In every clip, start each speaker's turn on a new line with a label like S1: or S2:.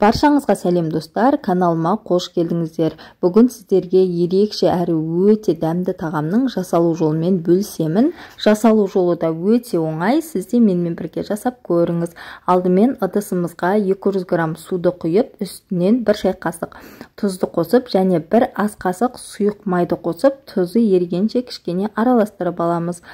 S1: Баршаңызға сәлем, достар, каналыма қош келдіңіздер. Бүгін сіздерге ерекше әрі өте дәмді тағамның жасалу жолымен бөлісемін. Жасалу жолы да өте оңай, сіз де менімен бірге жасап көріңіз. Алдымен ыдысымызға 200 грамм суды құйып, үстінен 1 шай қасық тұзды қосып және 1 ас қасық сұйық майды қосып, тұзы ерігенше кішкене араластырып аламыз.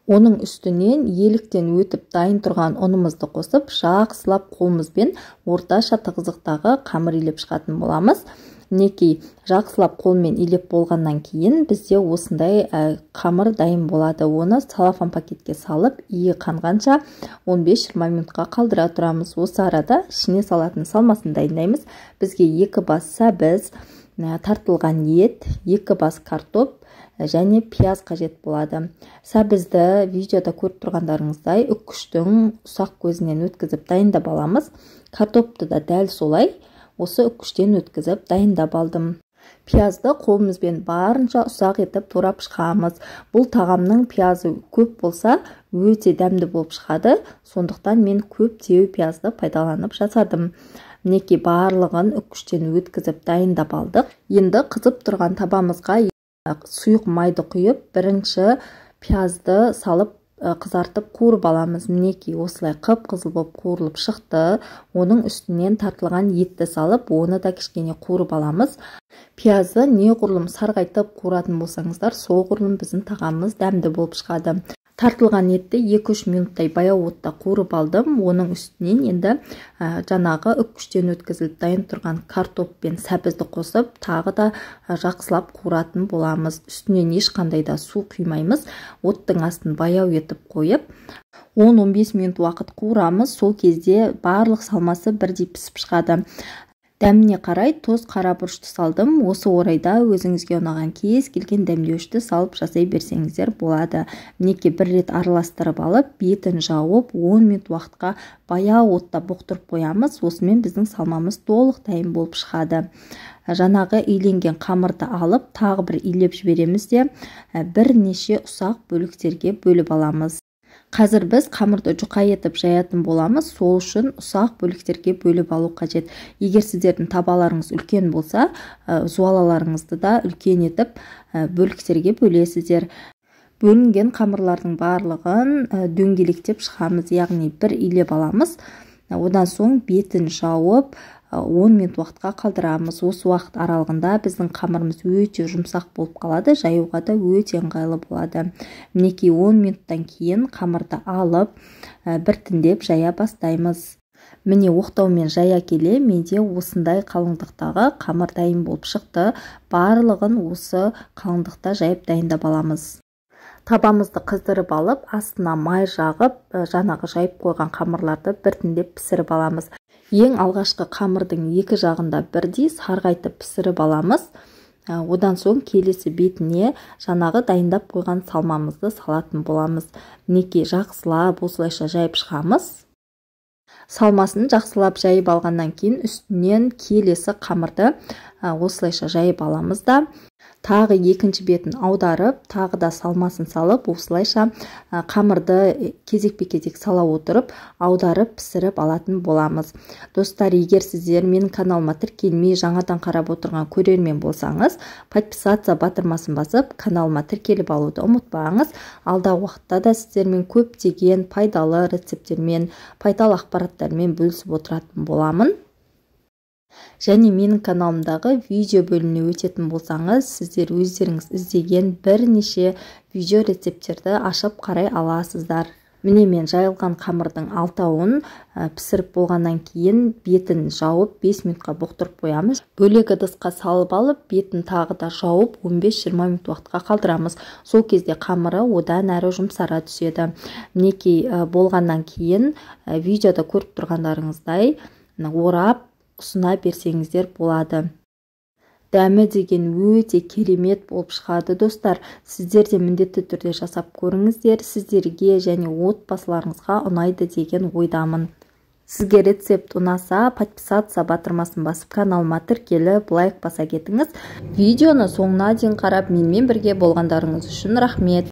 S1: Оның үстінен еліктен өтіп дайын тұрған ұнымызды қосып, жақсылап қолымызбен орташа тығыздықтағы қамыр илеп шығатын боламыз. Мінекей, жақсылап қолмен илеп болғаннан кейін бізде осындай қамыр дайын болады. Оны целлофан пакетке салып, иі қанғанша 15-20 минутқа қалдыра тұрамыз. Осы арада ішіне салатын салмасын дайындаймыз. Бізге 2 бас сәбіз, тартылған ет, 2 бас картоп және пияз қажет болады. Сәбізді видеода көріп тұрғандарыңыздай үккіштің ұсақ көзінен өткізіп дайындап аламыз. Картопты да дәл солай осы үккіштен өткізіп дайындап алдым. Пиязды қолымызбен барынша ұсақ етіп турап шығамыз. Бұл тағамның пиязы көп болса, өте дәмді болып шығады. Сондықтан мен көптеу пиязды пайдаланып жасадым. Мінекей, барлығын үккіштен өткізіп дайындап алдық. Енді қызып тұрған табамызға сұйық майды құйып, бірінші пиязды салып қызартып қуырып аламыз. Мінекей, осылай қып-қызыл болып қуырылып шықты. Оның үстінен тартылған етті салып, оны да кішкене қуырып аламыз. Пиязды неғұрлым сарғайтып қуыратын болсаңыздар, соғұрлым біздің тағамымыз дәмді болып шығады. Тартылған етті 2-3 минуттай баяу отта қуырып алдым. Оның үстінен енді жаңағы үккіштен өткізіліп дайын тұрған картоп пен сәбізді қосып, тағы да жақсылап қуыратын боламыз. Үстінен ешқандай да су құймаймыз. Оттың астын баяу етіп қойып, 10-15 минут уақыт қуырамыз. Сол кезде барлық салмасы бірдей пісіп шығады. Дәміне қарай тұз, қара бұрышты салдым. Осы орайда өзіңізге ұнаған кез келген дәмдеуішті салып жасай берсеңіздер болады. Мінекей, бір рет араластырып алып, бетін жауып, 10 минут уақытқа баяу отта бұқтырып қоямыз. Осымен біздің салмамыз толық дайын болып шығады. Жаңағы иленген қамырды алып, тағы бір илеп жібереміз де, бірнеше ұсақ бөліктерге бөліп аламыз. Қазір біз қамырды жұқа етіп жаятын боламыз, сол үшін ұсақ бөліктерге бөліп алу қажет. Егер сіздердің табаларыңыз үлкен болса, зуалаларыңызды да үлкен етіп бөліктерге бөлесіздер. Бөлінген қамырлардың барлығын дөңгелектеп шығамыз, яғни бір илеп аламыз. Одан соң бетін жауып, 10 минут уақытқа қалдырамыз. Осы уақыт аралығында біздің қамырымыз өте жұмсақ болып қалады, жаюға да өте ыңғайлы болады. Мінекей, 10 минуттан кейін қамырды алып, біртіндеп жая бастаймыз. Міне, оқтаумен жая келе менде осындай қалыңдықтағы қамыр дайын болып шықты. Барлығын осы қалыңдықта жайып дайындап аламыз. Табамызды қыздырып алып, астына май жағып, жаңағы жайып қойған қамырларды біртіндеп пісіріп аламыз. Ең алғашқы қамырдың екі жағында бірдей сарғайтып пісіріп аламыз. Одан соң келесі бетіне жаңағы дайындап қойған салмамызды салатын боламыз. Мінекей, жақсылап осылайша жайып шығамыз. Салмасын жақсылап жайып алғаннан кейін үстінен келесі қамырды осылайша жайып аламыз да, тағы екінші бетін аударып, тағы да салмасын салып, осылайша қамырды кезекпе-кезек сала отырып, аударып пісіріп алатын боламыз. Достар, егер сіздер менің каналыма тіркелмей жаңадан қарап отырған көрермен болсаңыз, подписаться батырмасын басып, каналыма тіркеліп алуды ұмытпаңыз. Алдағы уақытта да сіздермен көптеген пайдалы рецепттермен, пайдалы ақпараттармен бөлісіп отыратын боламын. Және менің каналымдағы видео бөліміне өтетін болсаңыз, сіздер өздеріңіз іздеген бірнеше видео рецепттерді ашып қарай аласыздар. Міне, мен жайылған қамырдың алтауын пісіріп болғаннан кейін бетін жауып 5 минутқа бұқтырып қоямыз. Бөлек ыдысқа салып алып, бетін тағы да жауып 15-20 минут уақытқа қалдырамыз. Сол кезде қамыры одан әрі жұмсара түседі. Мінекей, болғаннан кейін видеода көріп тұрғандарыңыздай орап ұсына берсеңіздер болады. Дәмі деген өте керемет болып шығады, достар. Сіздер де міндетті түрде жасап көріңіздер. Сіздерге және отбасыларыңызға ұнайды деген ойдамын. Сізге рецепт ұнаса, подписаться батырмасын басып, каналыма тіркеліп, лайк баса кетіңіз. Видеоны соңына дейін қарап, менімен бірге болғандарыңыз үшін рахмет.